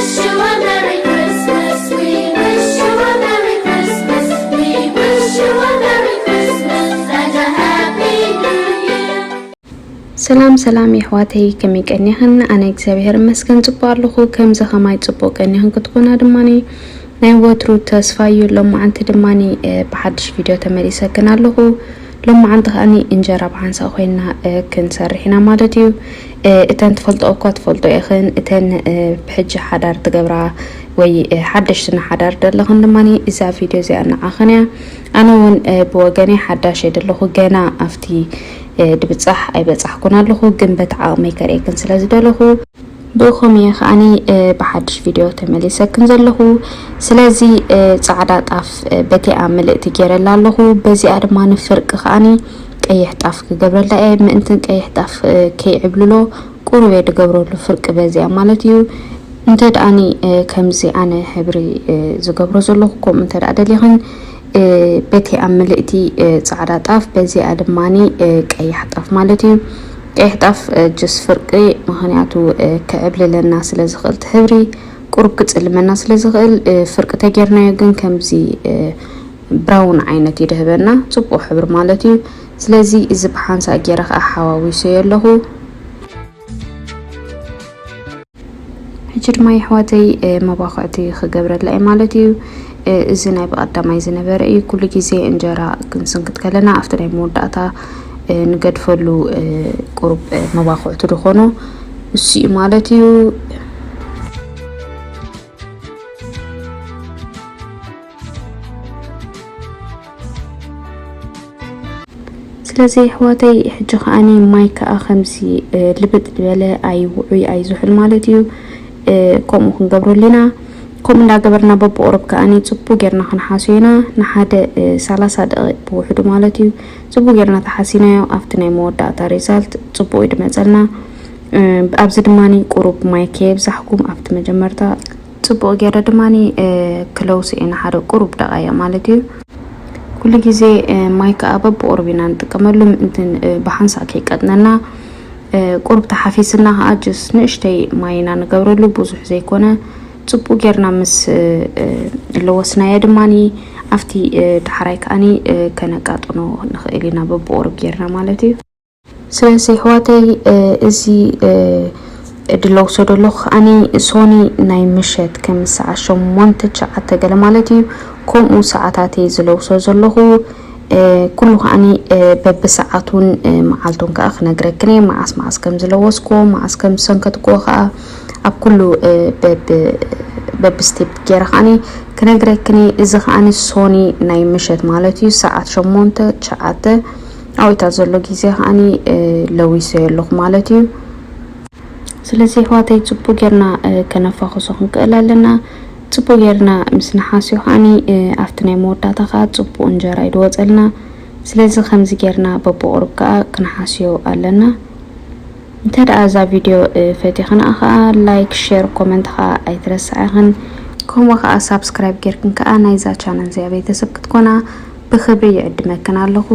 Wish you a Merry Christmas. We wish you a Merry Christmas. We wish you a Merry Christmas and a Happy New Year. ሰላም ሰላም የሕዋተይ፣ ከመይ ቀኒኽን? ኣነ እግዚኣብሔር እመስገን ጽቡቅ ኣለኹ። ከምዚ ከማይ ጽቡቅ ቀኒኽን ክትኮና ድማኒ ናይ ወትሩ ተስፋ እዩ። ሎማዓንቲ ድማኒ ብሓድሽ ቪድዮ ተመሊሰክን ኣለኹ። ሎማዓንቲ ከኣኒ እንጀራ ብሓንሳእ ኮይና ክንሰርሕ ኢና ማለት እዩ። እተን ትፈልጦ እኳ ትፈልጦ ኢኽን፣ እተን ብሕጂ ሓዳር ትገብራ ወይ ሓደሽቲ ንሓዳር ደለኽን ድማኒ እዛ ቪድዮ እዚኣ ንዓኽን እያ። ኣነ እውን ብወገነይ ሓዳሽ እየ ደለኹ፣ ገና ኣብቲ ድብጻሕ ኣይበጻሕኩን ኣለኹ፣ ግን በቲ ዓቕመይ ከርእየክን ስለ ዝደለኹ ብእኹም እየ ከኣኒ ብሓድሽ ቪድዮ ተመሊሰክን ዘለኹ። ስለዚ ጻዕዳ ጣፍ በቲኣ ምልእቲ ገይረላ ኣለኹ። በዚኣ ድማ ንፍርቂ ከኣኒ ቀይሕ ጣፍ ክገብረላ እየ። ምእንትን ቀይሕ ጣፍ ከይዕብልሎ ቁሩብ እየ ዝገብረሉ ፍርቂ በዚኣ ማለት እዩ። እንተ ደኣኒ ከምዚ ኣነ ሕብሪ ዝገብሮ ዘለኹ ከምኡ እንተ ደኣ ደሊኽን በቲ ኣብ ምልእቲ ጻዕዳ ጣፍ በዚኣ ድማኒ ቀያሕ ጣፍ ማለት እዩ። ቀያሕ ጣፍ ጅስ ፍርቂ ምኽንያቱ ክዕብልለና ስለ ዝኽእል እቲ ሕብሪ ቁሩብ ክጽልመና ስለ ዝኽእል ፍርቂ ተጌርናዮ ግን ከምዚ ብራውን ዓይነት ይድህበና ጽቡቕ ሕብሪ ማለት እዩ። ስለዚ እዚ ብሓንሳእ ገይረ ከዓ ሓዋዊሰዮ ኣለኹ። ሕጂ ድማ የሕዋተይ መባኹዕቲ ክገብረላ እየ ማለት እዩ። እዚ ናይ ብቐዳማይ ዝነበረ እዩ። ኩሉ ግዜ እንጀራ ክንስንክት ከለና ኣብቲ ናይ መወዳእታ ንገድፈሉ ቁሩብ መባኹዕቲ ዝኾኖ እሱ እዩ ማለት እዩ። ስለዚ ኣሕዋተይ ሕጂ ከኣኒ ማይ ከኣ ከምዚ ልብጥ ዝበለ ኣይውዑይ ኣይዝሑል ማለት እዩ። ከምኡ ክንገብረሉ ኢና። ከምኡ እንዳገበርና በብቁሩብ ከኣኒ ጽቡቅ ጌርና ክንሓስዮ ኢና። ንሓደ ሰላሳ ደቂቅ ብውሕዱ ማለት እዩ። ጽቡቅ ጌርና ተሓሲናዮ ኣብቲ ናይ መወዳእታ ሪዛልት ጽቡቅ እዩ ድመጸልና። ኣብዚ ድማኒ ቁሩብ ማይ ከየብዛሕኩም ኣብቲ መጀመርታ ጽቡቕ ገይረ ድማኒ ክለውሶ እየ ንሓደ ቁሩብ ደቓይቕ ማለት እዩ። ኩሉ ግዜ ማይ ከኣ በብቑሩብ ኢና ንጥቀመሉ ምእንቲ ብሓንሳእ ከይቀጥነና። ቁሩብ ተሓፊስና ከኣ ጅስ ንእሽተይ ማይ ኢና ንገብረሉ፣ ብዙሕ ዘይኮነ። ጽቡቕ ጌርና ምስ ለወስናዮ ድማኒ ኣብቲ ዳሕራይ ከኣኒ ከነቃጥኖ ንኽእል ኢና በብቑሩብ ጌርና ማለት እዩ። ስለዚ ኣሕዋተይ እዚ ድለውሶ ዘለኹ ከኣኒ ሶኒ ናይ ምሸት ከም ሰዓት ሸሞንተ ትሽዓተ ገለ ማለት እዩ። ከምኡ ሰዓታት እየ ዝለውሶ ዘለኹ። ኩሉ ከኣኒ በብሰዓቱን መዓልቱን ከኣ ክነግረክን እየ፣ መዓስ መዓስ ከም ዝለወስክዎ፣ መዓስ ከም ዝሰንከትክዎ ከኣ ኣብ ኩሉ በብስቴፕ ገይረ ከኣኒ ክነግረክን እየ። እዚ ከኣኒ ሶኒ ናይ ምሸት ማለት እዩ፣ ሰዓት ሸሞንተ ትሽዓተ ኣብታ ዘሎ ግዜ ከኣኒ ለዊሰዮ ኣለኹ ማለት እዩ። ስለዚ ኣሕዋተይ ጽቡቅ ጌርና ከነፋኹሶ ክንክእል ኣለና። ጽቡቅ ጌርና ምስ ነሓስዮ ከኣኒ ኣብቲ ናይ መወዳእታ ከኣ ጽቡቅ እንጀራ እዩ ዝወጸልና። ስለዚ ከምዚ ጌርና በብቁሩብ ከኣ ክንሓስዮ ኣለና። እንተ ደኣ እዛ ቪድዮ ፈቲኽንኣ ከኣ ላይክ፣ ሼር፣ ኮመንት ከኣ ኣይትረስዓ ኢኽን። ከምኡ ከኣ ሳብስክራይብ ጌርክን ከኣ ናይዛ ቻነል እዚኣ ቤተሰብ ክትኮና ብኽብሪ ይዕድመክን ኣለኹ።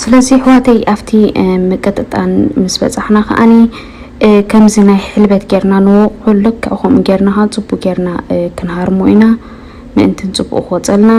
ስለዚ ኣሕዋተይ ኣብቲ ምቅጥጣን ምስ በጻሕና ከኣኒ ከምዚ ናይ ሕልበት ጌርና ንወቕዖ። ልክዕ ከምኡ ጌርና ከኣ ጽቡቅ ጌርና ክንሃርሞ ኢና። ምእንትን ጽቡቅ ክወጸልና።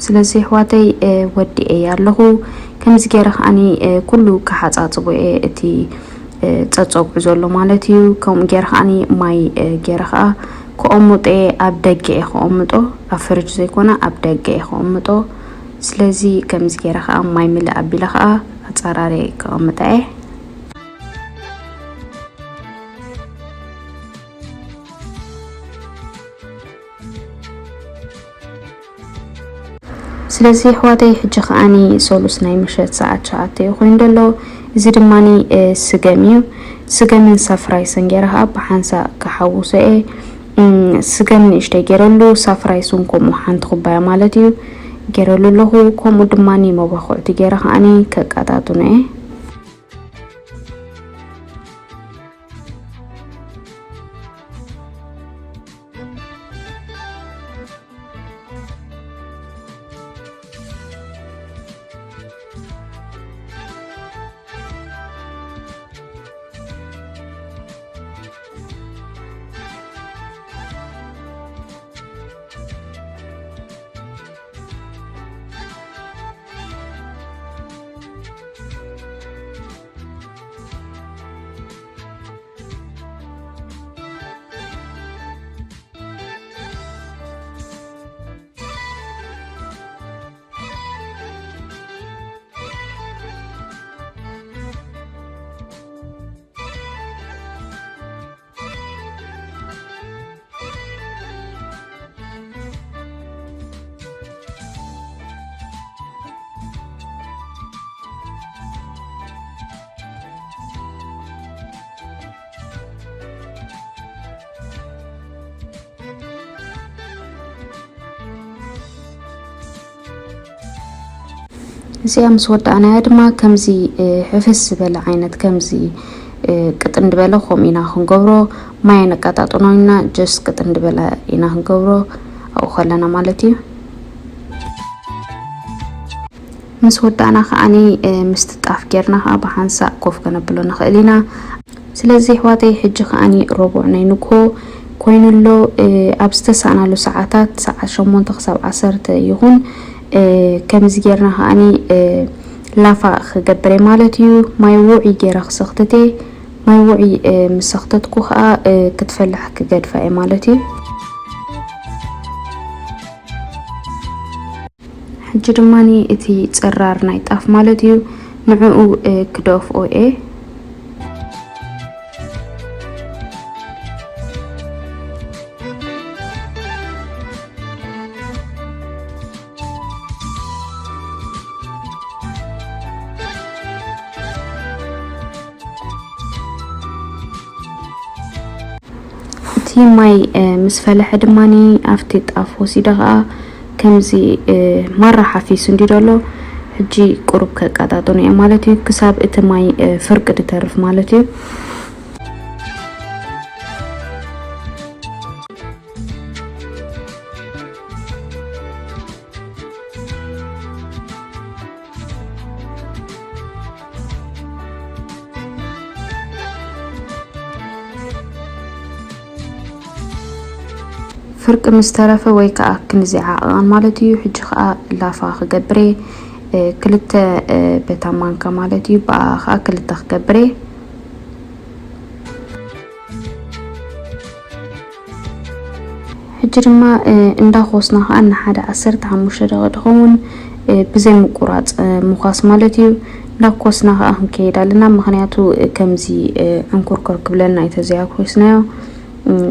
ስለዚ ኣሕዋተይ ወዲኤ ኣለኹ። ከምዚ ገይረ ከዓኒ ኩሉ ክሓፃፅቦ እየ እቲ ፀፀጉዑ ዘሎ ማለት እዩ። ከምኡ ገይረ ከዓኒ ማይ ገይረ ከዓ ክቐምጦ እየ። ኣብ ደገ እየ ክቐምጦ፣ ኣብ ፍርጅ ዘይኮነ ኣብ ደገ እየ ክቐምጦ። ስለዚ ከምዚ ገይረ ከዓ ማይ ምልእ ኣቢለ ከዓ ኣፀራርየ ክቐምጣ እየ። ስለዚ ኣሕዋተይ ሕጂ ከዓኒ ሰሉስ ናይ ምሸት ሰዓት ሸዓተ እዩ ኮይኑ ዘሎ። እዚ ድማኒ ስገም እዩ። ስገምን ሳፍራይስን ገይረ ከዓ ብሓንሳእ ክሓውሶ እየ። ስገም ንእሽተይ ገይረሉ፣ ሳፍራይስ እውን ከምኡ ሓንቲ ኩባያ ማለት እዩ ገይረሉ ኣለኹ። ከምኡ ድማኒ መባኩዕቲ ገይረ ከዓኒ ከቃጣጥኖ እየ። እዚኣ ምስ ወዳእናያ ድማ ከምዚ ሕፍስ ዝበለ ዓይነት ከምዚ ቅጥን ዝበለ ከምኡ ኢና ክንገብሮ። ማይ ነቀጣጥኖ ኢና፣ ጀስት ቅጥን ዝበለ ኢና ክንገብሮ ኣብኡ ከለና ማለት እዩ። ምስ ወዳእና ከዓኒ ምስቲ ጣፍ ጌርና ከዓ ብሓንሳእ ኮፍ ከነብሎ ንኽእል ኢና። ስለዚ ኣሕዋተይ ሕጂ ከዓኒ ረቡዕ ናይ ንግሆ ኮይኑ ኣሎ። ኣብ ዝተሳእናሉ ሰዓታት ሰዓት ሸሞንተ ክሳብ ዓሰርተ ይኹን። ከምዚ ጌርና ከዓኒ ላፋ ክገብር እየ ማለት እዩ። ማይ ውዑይ ጌረ ክሰኽትት እየ። ማይ ውዑይ ምስ ሰኽተትኩ ከዓ ክትፈልሕ ክገድፋ እየ ማለት እዩ። ሕጂ ድማ እቲ ጽራር ናይ ጣፍ ማለት እዩ፣ ንዕኡ ክደፍኦ እየ። እቲ ማይ ምስ ፈለሐ ድማ ኣብቲ ጣፍ ወሲደ ከዓ ከምዚ ማራ ሓፊሱ እንዲ ዘሎ ሕጂ ቁሩብ ከቃጣጥኖ እየ ማለት እዩ፣ ክሳብ እቲ ማይ ፍርቂ ድተርፍ ማለት እዩ። ፍርቂ ምስ ተረፈ ወይ ከዓ ክንዚ ዓቐቐን ማለት እዩ። ሕጂ ከዓ ላፋ ክገብር እየ፣ ክልተ በታ ማንካ ማለት እዩ፣ ብኣ ከዓ ክልተ ክገብር እየ። ሕጂ ድማ እንዳኾስና ከዓ ንሓደ ዓሰርተ ሓሙሽተ ደቂቕ ድኸውን ብዘይ ምቁራፅ ምዃስ ማለት እዩ። እንዳኮስና ከዓ ክንከይድ ኣለና፣ ምክንያቱ ከምዚ ዕንኩርኩር ክብለና እዩ ተዘያኮስናዮ።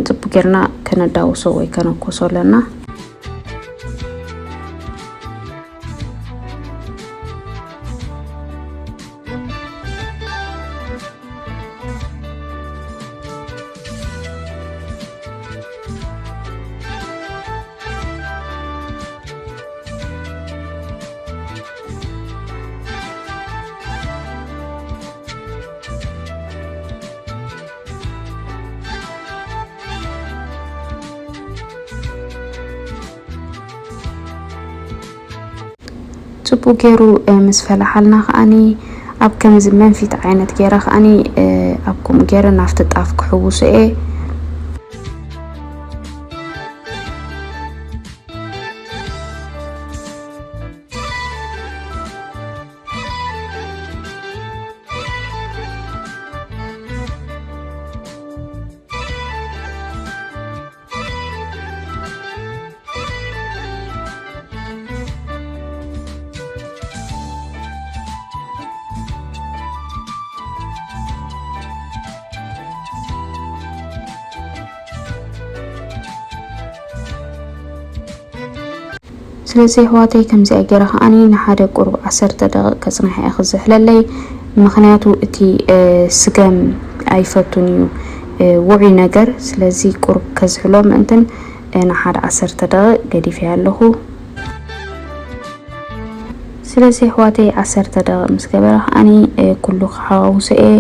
ጽቡቅ ጌርና ከነዳውሶ ወይ ከነኮሶ ኣለና። ጽቡቅ ገይሩ፣ እ፣ ምስ ፈላሓልና ከኣኒ ኣብ ከምዚ መንፊት ዓይነት ገይረ ከኣኒ፣ እ፣ ኣብ ከምኡ ገይረ ናብቲ ጣፍ ክሕውሶ እየ። ስለዚ ኣሕዋተይ ከምዚኣ ገይረ ከዓኒ ንሓደ ቁሩብ ዓሰርተ ደቂቕ ከጽንሕ እየ ክዝሕለለይ። ምኽንያቱ እቲ፣ እ፣ ስገም ኣይፈቱን እዩ፣ እ፣ ውዑይ ነገር። ስለዚ ቁሩብ ከዝሕሎ ምእንትን፣ እ፣ ንሓደ ዓሰርተ ደቂቕ ገዲፈያ ኣለኹ። ስለዚ ኣሕዋተይ ዓሰርተ ደቂቕ ምስ ገበረ ከዓኒ፣ እ፣ ኩሉ ክሓዋውሶ እየ።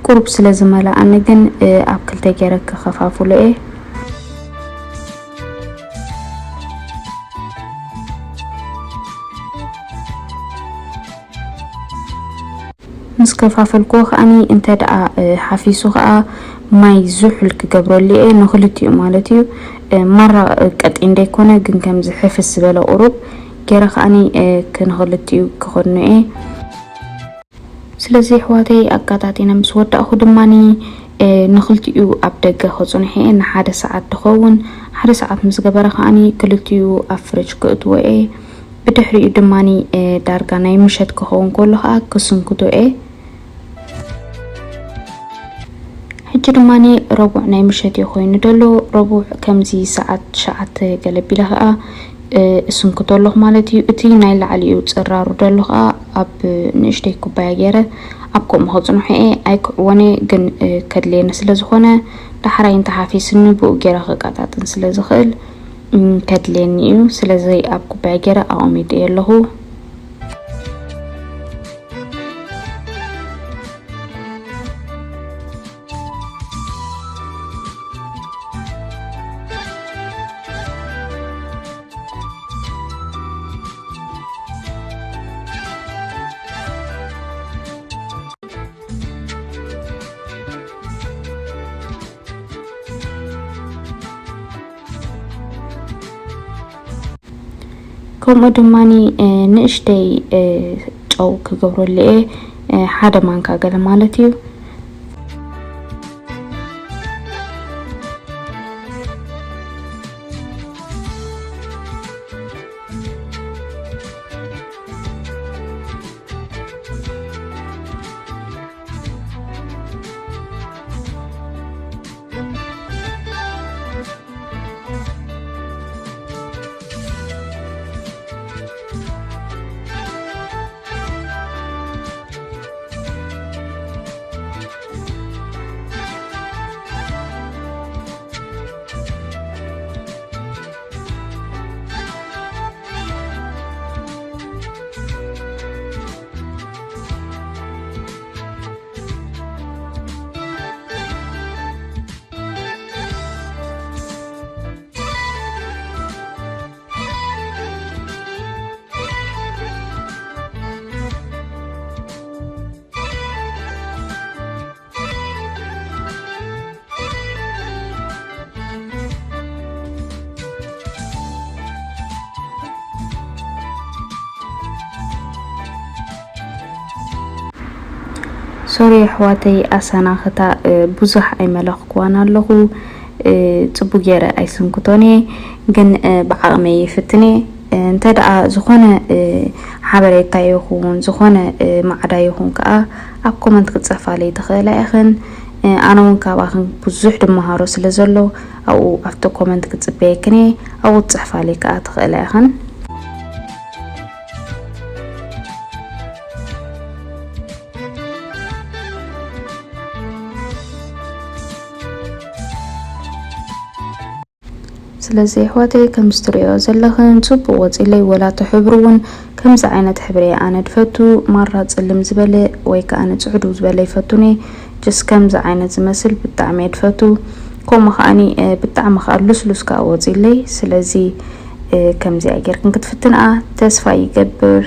ቁሩብ ስለ ዝመላኣኒ ግን፣ እ፣ ኣብ ክልተ ገይረ ክኸፋፍሎ እየ። ምስ ከፋፈልኩዎ ከዓኒ እንተ ደኣ፣ እ፣ ሓፊሱ ከኣ ማይ ዝሑል ክገብረሉ እየ፣ ንኽልቲኡ ማለት እዩ። እ፣ ማራ፣ እ፣ ቀጢን ደይኮነ፣ ግን ከምዚ ሕፍስ ዝበለ ቁሩብ ገይረ ከዓኒ፣ እ፣ ክ-፣ ንኽልቲኡ ክኸድኖ እየ። ስለዚ ኣሕዋተይ ኣቀጣጢነ ምስ ወዳእኹ ድማኒ፣ እ፣ ንኽልቲኡ ኣብ ደገ ከጽንሖ እየ ንሓደ ሰዓት ድኸውን። ሓደ ሰዓት ምስ ገበረ ከዓኒ ክልቲኡ ኣብ ፍርጅ ክእትዎ እየ። ብድሕሪኡ ድማኒ፣ እ፣ ዳርጋ ናይ ምሸት ክኸውን ከሎ ከኣ ክስንክቶ እየ። ሕጂ ድማኒ ረቡዕ ናይ ምሸት እዩ ኮይኑ ዘሎ። ረቡዕ ከምዚ ሰዓት ትሽዓተ ገለ ቢለ ከኣ፣ እ፣ እስንክቶ ኣለኹ ማለት እዩ። እቲ ናይ ላዕሊኡ ጽራሩ ዘሎ ከኣ ኣብ ንእሽተይ ኩባያ ገይረ ኣብ ከምኡ ከጽንሖ እየ። ኣይክዕወን እየ ግን፣ እ፣ ከድልየኒ ስለ ዝኾነ ዳሕራይ እንተሓፊስኒ ብኡ ገይረ ከቀጣጥን ስለ ዝኽእል፣ እም፣ ከድልየኒ እዩ። ስለዚ ኣብ ኩባያ ገይረ ኣቐሚጠዮ ኣለኹ። ከምኡ ድማኒ፣ እ፣ ንእሽተይ፣ እ፣ ጨው ክገብረሉ እየ፣ እ፣ ሓደ ማንካ ገለ ማለት እዩ። ሶሪ ኣሕዋተይ፣ ኣሰናኽታ፣ እ፣ ብዙሕ ኣይመለኽኩዋን ኣለኹ። እ፣ ጽቡቅ ገይረ ኣይስንክቶን እየ፣ ግን፣ እ፣ ብዓቕመይ ይፍትን እየ። እ፣ እንተ ደኣ ዝኾነ፣ እ፣ ሓበሬታ ይኹን፣ ዝኾነ፣ እ፣ ማዕዳ ይኹን ከኣ ኣብ ኮመንት ክትጽሕፋለይ ትኽእላ ኢኽን። እ፣ ኣነ እውን ካባኽን ብዙሕ ድመሃሮ ስለ ዘሎ፣ ኣብኡ ኣብቲ ኮመንት ክጽበየክን እየ። ኣብኡ ክትጽሕፋለይ ከኣ ትኽእላ ኢኽን። ስለዚ ኣሕዋተይ፣ ከምዚ ትርእዮ ዘለኽን ጽቡቕ ወጺለይ፣ ወላ እቲ ሕብሪ እውን ከምዚ ዓይነት ሕብሪ እየ ኣነ ድፈቱ። ማራ ጽልም ዝበለ ወይ ከኣ ንጽዕዱ ዝበለ ይፈቱን እየ። ጀስ ከምዚ ዓይነት ዝመስል ብጣዕሚ እየ ድፈቱ። ከምኡ ከኣኒ፣ እ፣ ብጣዕሚ ከኣ ልስሉስ ከኣ ወጺለይ። ስለዚ፣ እ፣ ከምዚኣ ጌርክን ክትፍትንኣ ተስፋ ይገብር።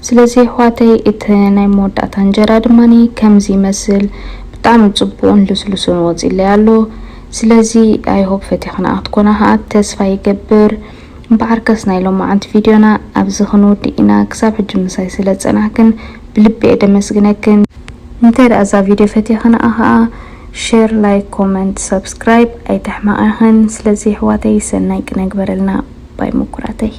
ስለዚ ኣሕዋተይ እቲ ናይ መወዳእታ እንጀራ ድማ ከምዚ ይመስል። ብጣዕሚ ጽቡቕን ልስሉስን ወፂለይ ኣሎ። ስለዚ I hope ፈቲኽና ክትኮና ከዓ ተስፋ ይገብር። እምበኣርከስ ናይ ሎማዓንቲ ቪድዮና ኣብዚ ክንውድእ ኢና። ክሳብ ሕጂ ምሳይ ስለ ዝፀናሕክን ብልቢ እየ ደመስግነክን። እንተ ደኣ እዛ ቪድዮ ፈቲኽንኣ ከዓ share, like, comment, subscribe ኣይተሕማቐኽን። ስለዚ ኣሕዋተይ ሰናይ ቅነ ግበረልና። ባይ ምኩራተይ።